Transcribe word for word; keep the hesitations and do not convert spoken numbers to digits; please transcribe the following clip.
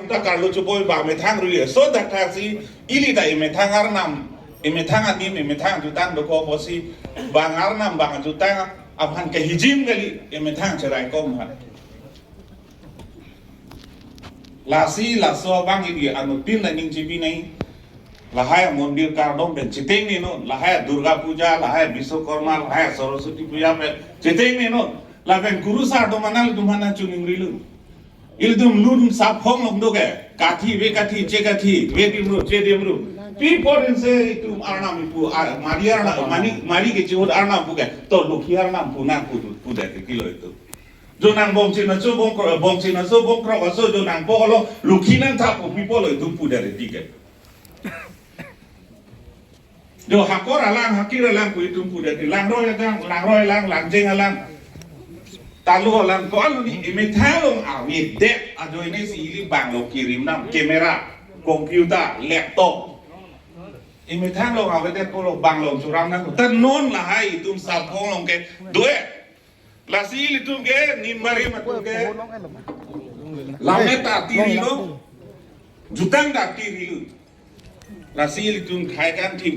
ta karlu chuboi ba methang rui so dak thak si ili ta emethang arnam, emethang anim, emethang jutang dokok pusi bang arnam bang jutang aphan kehijim kali emethang cherai kom ha. Lasi laso abang ili anuttin aning chipi nai. Lahai mondir kardom pen chiteng ni non, lahai Durga Puja, lahai Biswakarma, lahai Saraswati Puja pen chiteng ni non. Lapen kurusar do manal dumhana chuning rilu. Ilitum lun saphong long do ke. Kathi ve kathi, che kathi ve dimru, che dimru. Pi porin se itum arnam ipu, ar- mari arnam, mari mari ke chihut arnam pu ke. To lukhi arnam pu nang pu pu de kilo itum. Jo nang bongchin aso bongkrok, bongchin aso bongkrok aso jo nang po lo lukhi nang tha pu pi po lo itum pu de ti ke. Jo hakor alang, hakir alang pu itum pu de ti. Langroi alang, langroi alang, langjeng alang. Talu alang ko alu ni emethang along avi det ajoine si ili bang lo kirim nang camera, computer, laptop. Emethang along avi det ko lo bang lo churam nang. Ta non lahai itum saphong long ke do-e. Lasi ilitum ke nimbari matum ke lammet ta tiri lo, jutang ta tiri lo. Lasi ilitum khai kan thim